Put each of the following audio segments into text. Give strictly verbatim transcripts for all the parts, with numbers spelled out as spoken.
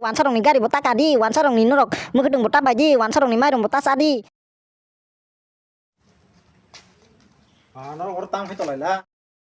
Wansarokni gari bo ta ka di, wansarokni norok mwkhwtwng bo ta bai di, wansarokni mairum bo ta cha di. Ah, norok oro tang phai tolai la.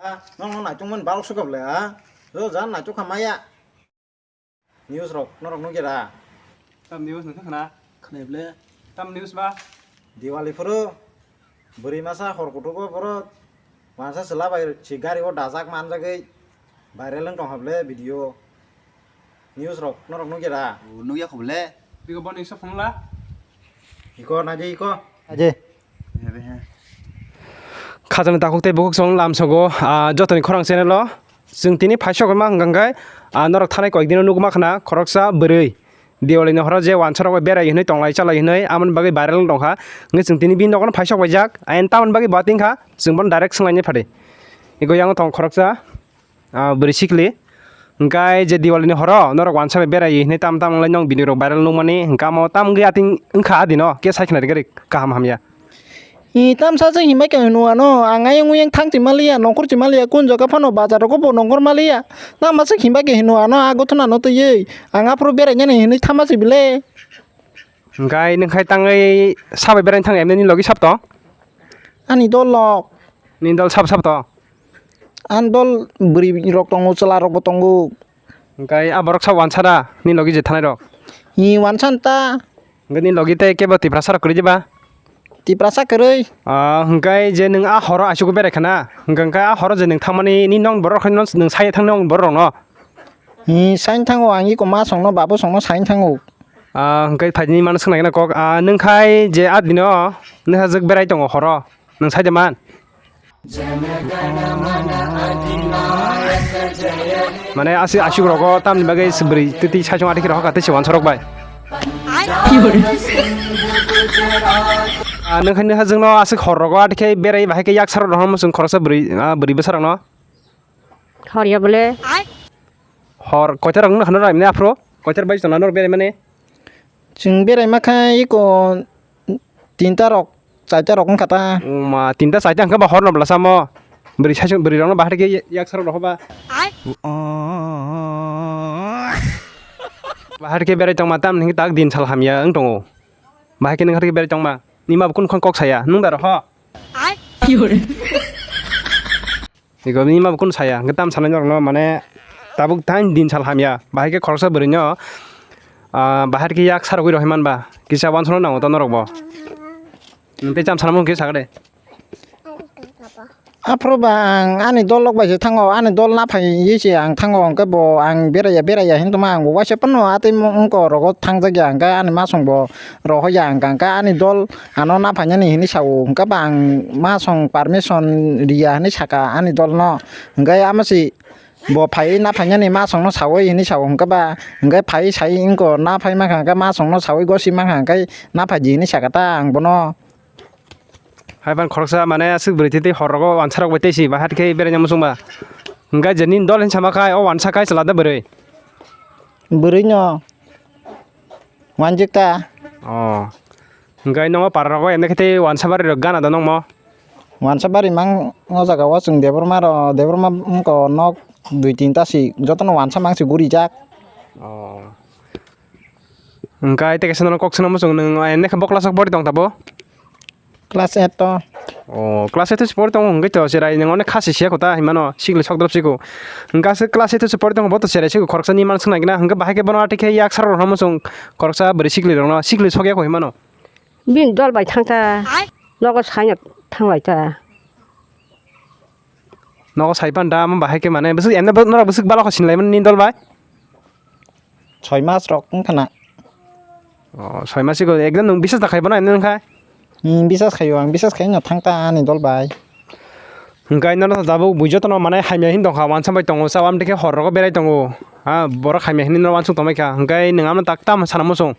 Ah, norok no naituk mani balok sukha bwle, ah. Jo jan naituk kha maya. News rok norok nugya da? Tam news nang khna. Khna bwle. Tam news ba? Diwali phuru bwrwi masa hor kuthuk o phuru wansa chwla bai si gari o dajak manjagwi viral wng tong kha bwle video. News rok norok nugya da? O, nugya kho bwle. Biko bo news o phunukla. Iko naje iko. Naje. Khajani takhuk tei bukhuk song lamsogo, ah, jotoni khorang channel o. Chwng tini phaisok ma hwnkha khe, ah, norok thanai koik dino nukma khna khoroksa bwrwi. Diwali ni horo je wansarok bai berai hinwi tonglai chalai hinwi amoni bagwi viral wng tongkha. Hwnkhe chwng tini bini nogo no phaisok paijak. Ayang tamoni bagwi bo tingkha chwng bono direct swnglainai phadi. Ego yang tong khoroksa, ah, bwrwi sikli. Hwnkhe je Diwali ni horo norok wansa bai berai hinwi tam tam wnglai nong video rok viral nukmani hwnkhe amo tam wngwi ating wngkha adino khe sai khna rwgwi kaham hamya. Hi tamsa se himbai khe hwnwi ano, ang ayang uyang thang si maliya, nongkhor si maliya, kun jaga phano bazar rogo bo nongkhor maliya. Tamsa se himbai khe hwnwi ano, a gothona no twiwi ang aphuru berainani hinwi thama si bile. Hwnkhe nwng khai tangwi sabai beraina thang emni ni logi sab to? Ani dol lok. Ni dol sab sab to? Ani dol bwrwi rok tongo, chwla rok bo tongo. Hwnkhe a borok sa wansa da ni logi je thanai rok? Hi wansa ta? Hwnkhe ni logi tei kebo Tiprasa rok kwrwi diba? Tiprasa kwrwi. Ah, hwnkhe je nwng a horo asuk berai khana, hwnkhe a horo je nwng thangmani ni nok borok rok no nwng sai thang nok borok rok no? Hi sai thango ang iko ma songno babu songno sai thango. Ah, hwnkhe phaidi ni mano swngna kok, ah, nwng khai je a dino nwng hajak berai tongo horo nwng sai de man. Mane asi asuk rogo tamni bagwi bwrwi twi twi saichung atikhe rohor kha tei se wansarok bai. Ah, nwng khai nwng hajwkno aswk hor rogo atikhe berai bahai khe yak sarok rohor muchung khoroksa bwrwi, ah, bwrwi bwsa rokno. Hor ya bole. Hor koita rok nwng hano raimne aphro koita bai chona nor berai mane. Chwng berai ma kha iko tinta rok, chaita rok wngkha ta. Uma, tinta chaita hwnkhe ba hor no bwla samo. Bwrwi saichung, bwrwi rokno bahar khe yak sarok rokho ba. Bahar khe berai tongma tam hwnkhe tak din sal hamya wng tongo. Bahar khe nwng har khe berai tongma. Nima bo kun khon kok saya. Nwng da rokho. Ego bini ma bo kunu saya, hwnkhe tam sanai norokno, mane, tabuk tang din sal hamya, bahai khe khoroksa bwrwino, ah, bahai khe yak sarogwi rohorwi manba, kisa uansukna nango to norokbo. Tei cham sanamo hwnkhe sakha de. Aphuru ba ang ani dol rok bai se thango, ani dol na phaiwi se ang thango, hwnkhe bo ang beraiya, beraiya hinwi tongma ang bo uaisa phano atwi wngkha rogo thangjakya, hwnkhe ani masongbo rohorya, hwnkhe ani dol ano na phainani hinwi sao, hwnkhe ba ang masong permission riya hinwi sakha ani dolno. Hwnkhe amo se bo phaiwi na phainani masongno saui hinwi sao, hwnkhe ba hwnkhe phaiwi sai wngkha na phai mankha, hwnkhe masongno saui gosi mankha, hwnkhe na phaidi hinwi sakha ta ang bono. Hai phano khoroksa mane aswk bwrwi twi twi hor rogo wansa rok bai tei si bahai khe beraina muchung ba. Hwnkhe je nini dol hinwi sama khai o wansa khai chwla da bwrwi. Bwrwi no. Wanjik ta. Oh. Hwnkhe nongo para rogo ende khe tei wansa bari rok gana da nongmo? Wansa bari mang o jaga o chwng Debbarma ro, Debbarma wngkha nok dui tinta si jotono wansa mang si guri jak. Oh. Hwnkhe tei kaisa nono kok swnamo chwng nwng ende khe bo class o pori tong tabo? Class eight o. Oh, class eight o se pori tongo hwnkhe to cherai nwng onek kha se siya kho ta hinmano sikli sok drop siko. Hwnkhe aswk class eight o se pori tongo bo to cherai siko khoroksa ni man swng nai gana hwnkhe bahai khe bono atwi khe yak sarok rok hamo chwng khoroksa bwrwi sikli rok no sikli sok ya kho hinmano. Bini dol bai thang ta. Nogo saino thang lai ta. Nogo sai pan da amo bahai khe mane bwswk emne norok bwswk balo kho sin lai mani dol bai. Soi mas rok wngkha na. Oh, soi mas iko ekdom nwng bisas da khai bono emne wngkha? Hmm, bisas khaio ang, bisas khai no thang ta ani dol bai. Hwnkhe nono tabuk bui jotono mane hamya hin tongkha, wansa bai tongo, sa amtwi khe hor rogo berai tongo. Ha, borok hamya hinwi no wansuk tongbai kha, hwnkhe nwng ano tak tamo sana muchung.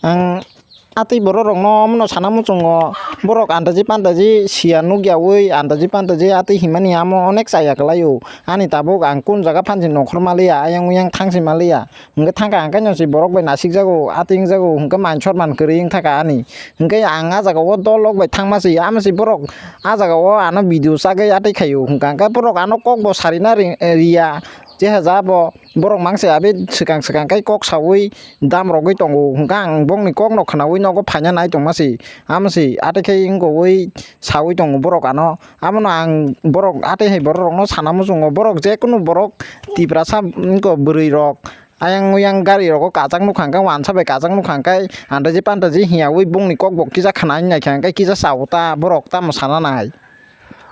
Ang atwi borok rokno omono sana muchungo, borok andaji pandaji siya nukyaui andaji pandaji atwi himani amo onek chaya kwlaio. Ani tabuk ang kun jaga phansi nokhor maliya, ayang uyang thangsi maliya. Hwnkhe thangkha ang khe no si borok bai nasikjago, atwi wngjago, hwnkhe man sor man kwrwi wngthaka ani. Hwnkhe ang ah jagao dol rok bai thangma si, ama si borok ah jagao ano video chagwi atwi khaio. Hwnkha hwnkhe borok ano kokbo sarina ri-, riya. Cheha ja bo borok mangse abi swkang swkang khe kok saui dam rogwi tongo, hwnkhe ang bongni kokno khwnaui nogo phaina nai tongma si. Amo si atekhe wngkogwi saui tongo borok ano. Abono ang borok atei hai borok rokno sana muchungo, borok jekunu borok Tiprasa wngkha bwrwi rok ayang uyang gari rogo kachak nukha hwnkhe, wansa bai kachak nukha hwnkhe, andaji pandaji hiyaui bongni kok bo kisa khwna naikha hwnkhe kisa sao ta borok tamo sana nai.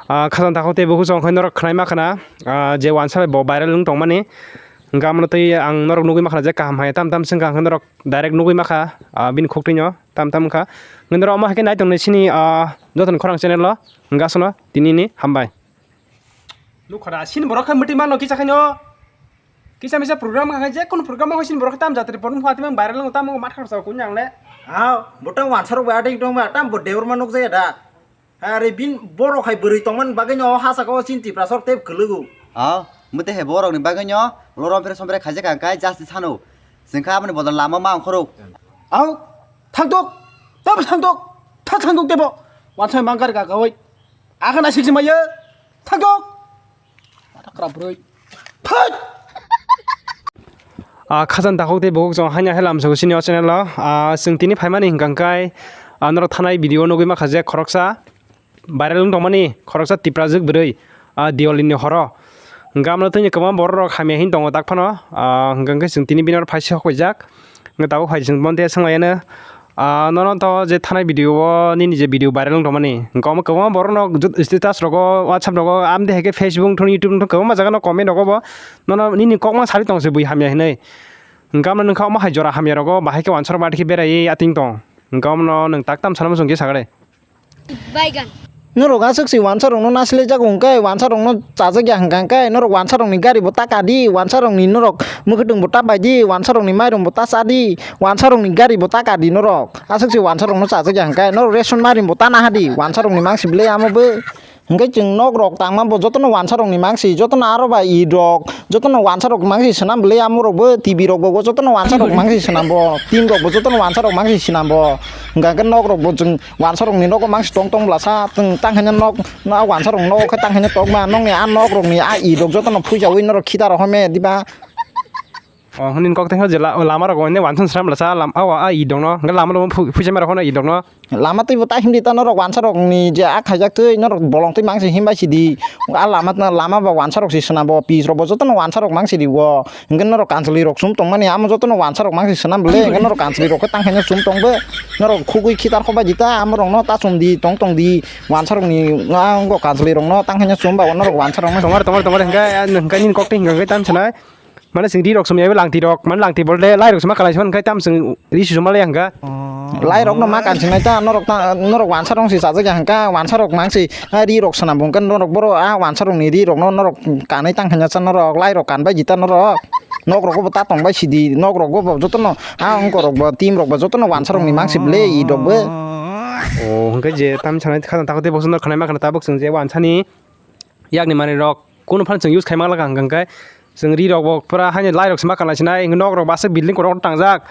Ah, khajang takhuk tei bukhuk chwng khe norok khwnai ma khwna, ah, je wansa bai bo viral wng tongmani. Hwnkhe amono tei ang norok nugui ma khwna je kaham hai tam tam se wngkha hwnkhe norok direct nugui ma kha, ah, bini khuktwino tam tam wngkha. Hwnkhe norok omo hai khe nai tong nai sini, ah, Joto ni Khorang channel o hwnkhe aswkno tini ni hambai. Nukha da, sini borok khe mwtwi mano kisa khaino. Kisa misa program kha khe, je kono program o sini borok khe tam jatri porno phatwi mang viral wng tamo matha khorsa kunya ang le. Aw, bo tang wansa rok bai ading tong ba, tam bo debor ma nuk jaya da. Are bin borok hai bwrwi tongmani bagwi no ha saka o chini Tiprasa rok tei kwlwgo. Aw, mwtwi hai borok ni bagwi no lorom phere som phere khaijak ang kai justice hano. Chwng kha aboni bodol lama ma ongkhorok. Aw, thangtok, tabo thangtok, tha thangtok tebo. Wansa mang kar ka kawai. Aga na sik simaya. Thangtok. Mata kra bwrwi. Thut! Ah, khajang takhuk tei bukhuk chwng haino hai lamsao sini o channel o. Ah, chwng tini phaimani hwnkha khe, ah, norok thanai video nugui ma kha je khoroksa viral wng tongmani khoroksa Tiprajwk bwrwi, ah, Diwali ni horo. Hwnkhe amno tini kwbangma borok rok hamya hini tongo tak phano, ah, hwnkhe chwng tini bini oro phaisa hokpaijak. Hwnkhe tabuk phai chwng bono tei swnglaiyano, ah, nono to je thanai video o nini je video viral wng tongmani, hwnkhe omo kwbangma borok no status rogo, WhatsApp rogo, amtwi hai khe Facebook wngthok, YouTube wngthok, kwbangma jaga no comment rogo bo nono nini kokma sari tong se bui hamya hinwi. Hwnkhe amno nwngkha omo hai jora hamya rogo bahai khe wansa rok bai khe berai atwng tong. Hwnkhe omo no nwng tak tam sana muchung khe sakhe. Baigan. Norok aswk se wansa rokno nasilai jago hwnkhe, wansa rokno chajak ya hwnkha hwnkhe, norok wansa rokni gari bo ta kadi, wansa rokni norok mwkhwtwng bo ta bai di, wansa rokni mairum bo ta cha di, wansa rokni gari bo ta kadi norok. Aswk se wansa rokno chajak ya hwnkhe, norok ration mairum bo ta naha di, wansa rokni mangsi bwlai amo bo. Hwnkhe chwng nok rok tangma bo jotono wansa rokni mangsi, jotono aro ba id rok, jotono wansa rok mangsi swnam bwlai amo rok bo, T V rok bo jotono wansa rok mangsi swnam bo, tin rok bo jotono wansa rok mangsi swnam bo. Hwnkha khe nok rok bo chwng Wansa rokni nogo mangsi tong tong bwlasa, chwng tang haino nok, no, wansa rokni nogo khe tang haino tokma, nokni a nok rokni a id rok jotono phuijaui norok khita rok home diba? O, hwnwi kok tengkha je la-, lama rok hwnwi wansa swnam bwlasa, lam-, o, a id rokno, hwnkhe lama rok phu-, phuijaima rok hwnwi id rokno. Lama twibo ta himdi ta norok wansa rokni je a khaijak twi norok bolong twi mangsi himbai sidi, a lama, lama ba wansa rok si swnam bo, pis rok bo jotono wansa rok mangsi di o. Hwnkhe norok kanchwlwi rok chum tongmani, amo jotono wansa rok mangsi swnam bwle, hwnkhe norok kanchwlwi rok khe tang haino chum tong bo. Norok khugwi khitar khobai di ta, amo rokno ta chum di, tong tong di, wansa rokni, ah, wngkha kanchwlwi rokno tang haino chum ba, norok wansa rokno. Tongmar, tongmar, tongmar, hwnkhe, ah, hwnkhe nini kok tei hwnkha hwnkhe tam sanai. Mane chwng ri rok chum ya, langti rok, mane langti bol de, lai rok chuma kalai chuma hwnkhe tam chwng ri su chuma le hwnkha. Lai rok no ma kanching nai ta, norok ta, norok wansa rok si chajak ya hwnkha, wansa rok mang si, ah, ri rok swnam bo hwnkha norok boro, ah, wansa rok ni ri rok no norok kanwi tang khaina cha norok, lai rok kan bai di ta norok, nok rok bo ta tong bai sidi, nok rok bo jotono, ah, wngko rok bo, team rok bo jotono wansa rok ni mang si bwle, i rok bo. O, hwnkhe je tam sanai khana ta tei bo khwnai ma khana tabuk chwng je wansa ni yakni manwi rok kunu phano chwng use khai mang lakha hwnkha hwnkhe chwng ri rok bo pura haino lai rok se ma kanlai sinai, nok rok bo aswk building kotor kotor tangjak.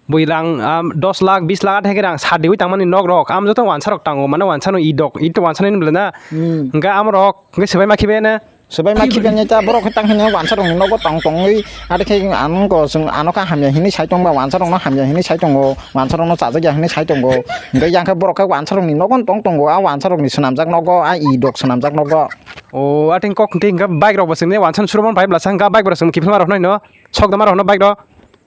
Bui rang, ah, dos lakh, bis lakh athai khe rang sadiui tangmani nok rok. Am joto wansa rok tango, mane wansa no idok, ito wansa no bwle na. Hmm. Hwnkhe am rok, hwnkhe swbai ma khibai na. Swbai ma khibai na ta borok khe tang hino wansa rok ni nogo tong tongwi, ate khe ano ko chwng ano kha hamya hinwi sai tong ba wansa rok no hamya hinwi sai tongo, wansa rok no chajak ya hinwi sai tongo. Hwnkhe yang khe borok khe wansa rok ni nogo tong tongo, a wansa rok ni swnamjak nogo, a idok swnamjak nogo. O, ate kok hwnkhe hwnkhe bike rok bo chwngni wansa no surumani pai bwlasa hwnkha bike bo chwng kiphilma rok no sok da ma rok no bike rok.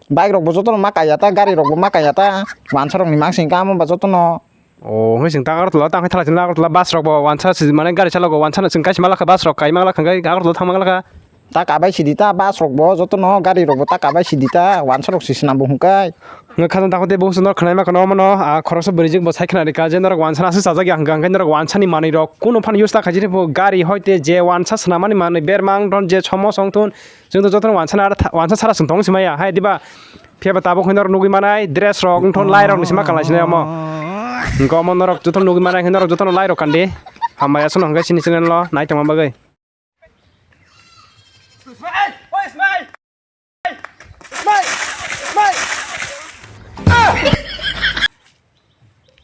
Bike rok bo jotono ma kaiya ta, gari rok bo ma kaiya ta, wansa rok ni mang sing kamo ba jotono. O, hwnwi chwng ta Agartala, tang khe thala chwng Agartala, bus rok bo wansa se, mane gari chalogo, wansa no chwng kaisa ma lakha, bus rok kai ma lakha, hwnkhe Agartala thang ma lakha. Ta kabai sidi ta, bus rok bo jotono, gari rok bo ta kabai sidi ta, wansa rok se swnam bo hwnkhe. Hwnkhe khajang takhuk tei bo chwng no khwnai ma khwna omo no, ah, khoroksa bwrwi jwk bo sai khwna rikha je norok wansa no aswk chajak ya hwnkha, hwnkhe norok wansa ni manwi rok kunu phano use ta khaijak bo, gari hoi tei je wansa swnam mani manwi berma wng thon, je somo song thon, chwng to jotono wansa no, wansa sara chwng tong si maya, hai diba? Phiya ba tabuk hwnwi norok nugwi manai, dress rok, wngthon lai rok ni sima kanlai sinai omo. Hwnkhe omo norok jotono nugwi manai, hwnkhe norok jotono lai rok kandi. Hambai aswkno hwnkhe chini channel o nai tongma bagwi.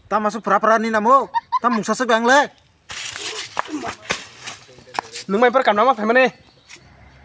Tamo aswk phra phra ni namo? Tam mungsa swk ang le. Nwng mai par kamna ma phaimani.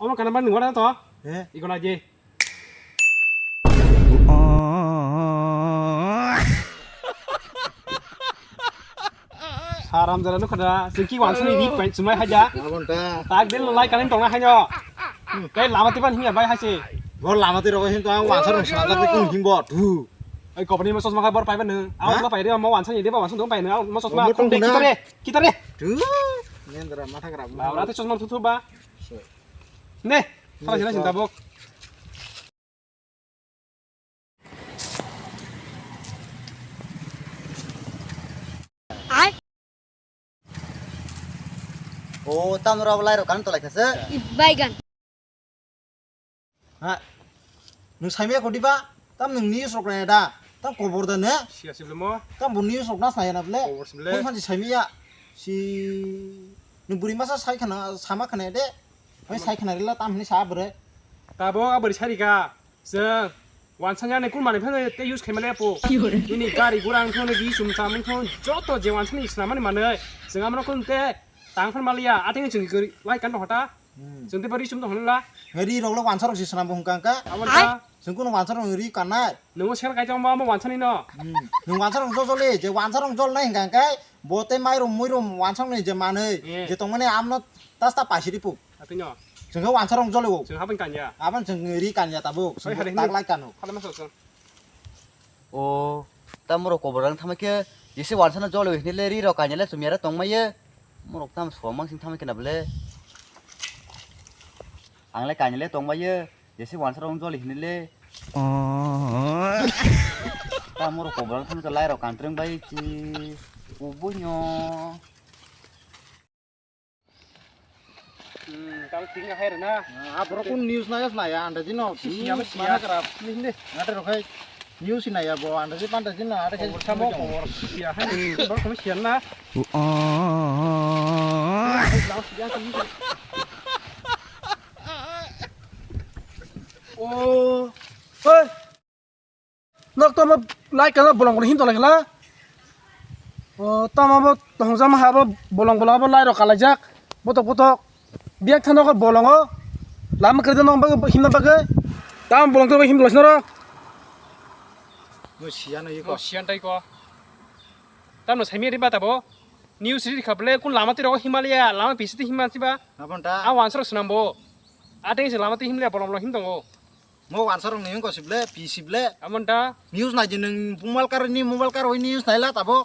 Omo kana mani wara to? Eh? Iko na je. Saram jara nukha da, singki wansani ri pain sumai haja. Abon ta. Tak din lai kanin tongna haino. Kai lama tiban hinya bai hasi. Bo lama ti rogo hin to ang wansa rong sala ta kun himbo. Tu. Ai kopani mo sosma ka bor pai ban nang. Aw ma pai re mo wansa ni de ba wansa dong pai nang. Mo sosma kun de kitare. Kitare. Tu. Nendra matha kara. Ba ora te sosma thu thu ba. Ne. Sala sila sinta bok. O tam rok lai rok kan tolai khase. Baigan. Ha. Nung saimia khodi ba? Tam nung news rok nai da. Tam kobor da ne? Siya si belemo. Tam bo news rok na saya na ble. Kobor si ble. Kung hanji saimia. Si nung buri masa sai khana sama khana de. Oi sai khana rila tam hini sa bore. Tabo abori sari ka. Chwng wansanya ni kun manwi phano te use khaimani apo. Nini gari gura wngkha, nini ri chum cham wngkha, joto je wansani swnamani manwi chwng amano kun te tang phan maliya, ateng chwng gari lai kan hota. Hmm. Chwng te bari chum tong hwnla. Ri rok le wansa rok si swnam bo hwnka hwnka. Abo ta. Chwng kun wansa rok ri kanai. Nungo sel kai tong ba mo wansani no. Hmm. Nung wansa rok jol jol le, je wansa rok jol nai hwnka hwnka. Bo tei mairum muirum wansokni je manwi, eh, je tongmani amno tas ta paisiri puk. Atwino. Chwngkhe wansarok jolio. Chwng habani kanya. Aboni chwng ri kanya tabuk. Oi, chwng hari tak hini. Lai kano. Hala masa chwng. O, ta morok kobor rang thamai khe, jese wansano jolio hinile ri rok kanya le chumya re tongmaiye. Morok tam suamang sing thamai khe na bole. Ang le kanya le tongmaiye. Jese wansarok joli hinile. Oh. Ta morok kobor thang ta lai rok kantreng bai chi. Ubunyo. Hmm, tang ting hai na. Ah, borok kun news naya naya anda jino. Siya, siya. Mana kerap. Ini, ini. Ada rok hai. News naya bo anda ji panda jino ada. Kobor samo, kobor siya hai. Borok kami siya na. Oh. O, hei. Nok tamo lai kana bolong bolong him tolai khala. O, tamo bo tongjama ha bo bolong bolong bo lai rok kalaijak. Botok botok. Biak thano ko bolongo. Lama kere nok bagwi himna bagwi. Tamo bolong tamo him tolai sinoro. Mo siyan oi ko. Mo siyan tai ko. Tamo saimi ri bata bo. News ri kha ble kun lama twi rogo Himalaya, lama pisi twi himma siba. Abon ta. A wansarok swnam bo. A teng se lama twi himle bolong bolong him tongo. Mo wansarok ni him ko sible, pisi ble. Abon ta. News nai di nung mobile kar ni mobile kar oi news nai la tabo.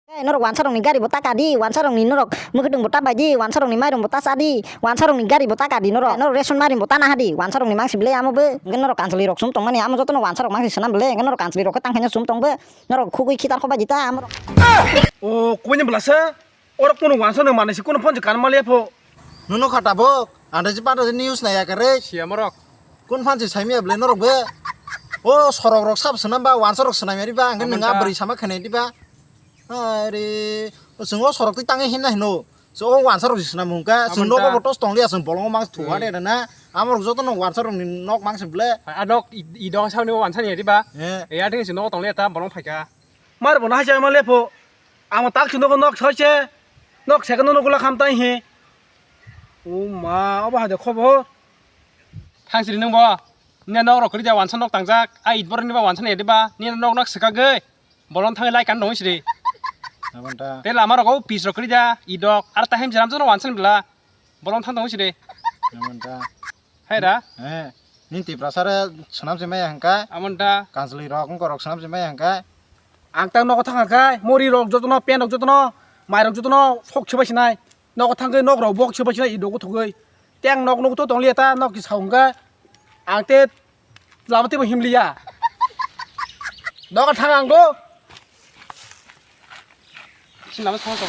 Eh, norok wansarok ni gari bo ta ka di, wansarok ni norok mwkhwtwng bo ta bai di, wansarok ni mairum bo ta cha di, wansarok ni gari bo ta ka di norok, norok ration mairum bo ta na ha di, wansarok ni mangsi ble amo bo, hwnkhe norok kanchwlwi rok sum tong mani amo joto no wansarok mangsi swnam ble, hwnkhe norok kanchwlwi rok khe tang khe sum tong bo. Norok khugwi khitar khobai di ta amrok. O, kubui ni bwlasa? Orok kunu wansa nung manwi se kunu phone se kan maliya pho. Nono kha tabuk, anda je panda je news naiya kare. Siya morok. Kun phan se saimiya bwle norok be? O sorok rok sab swnam ba, wansa rok swnam ya ri ba, ang nung a bwrwi sama khainai di ba. Are, o chwng o sorok twi tangwi hinna hino. So o wansa rok se swnam hwnka, chwng nogo bo tos tong liya, chwng bolongo mang thuha de na. Amorok joto no wansa rok ni nok mang se bwle. A nok i, i dong sa ni wansa ni di ba. Eh. E a thing se nogo tong liya ta bolong phaika. Mar bo na hacha ma lepho. Amo tak se nogo nok soise. Nok se no nogo la kham tai he. O ma, obo ha de khobor. Thang siri nung bo. Ne nok rok kri ja wansa nok tangjak. A it bor ni ba wansa ni di ba. Ne nok nok sika ge. Bolon thang lai kan dong siri. Abon ta. Te lama rogo pis rok kri ja, idok, ar ta hem jiram jono wansan bla. Bolon thang dong siri. Naman ta. Hai ra? Eh, nini Tiprasa re swnam se maya hwnkha? Amon ta. Kanchwlwi rok wngkha rok swnam se maya hwnkha? Ang tang nogo thang kha, mori rok jotono, pen rok jotono, mai rok jotono, sok se bai sinai. Nogo thang khe nok rok bok se bai sinai, i dogo thogwi. Teng nok nok to tong liya ta, nok ki saung kha. Ang te lama tebo himliya. Nogo thang ang go. Sini lama thang to.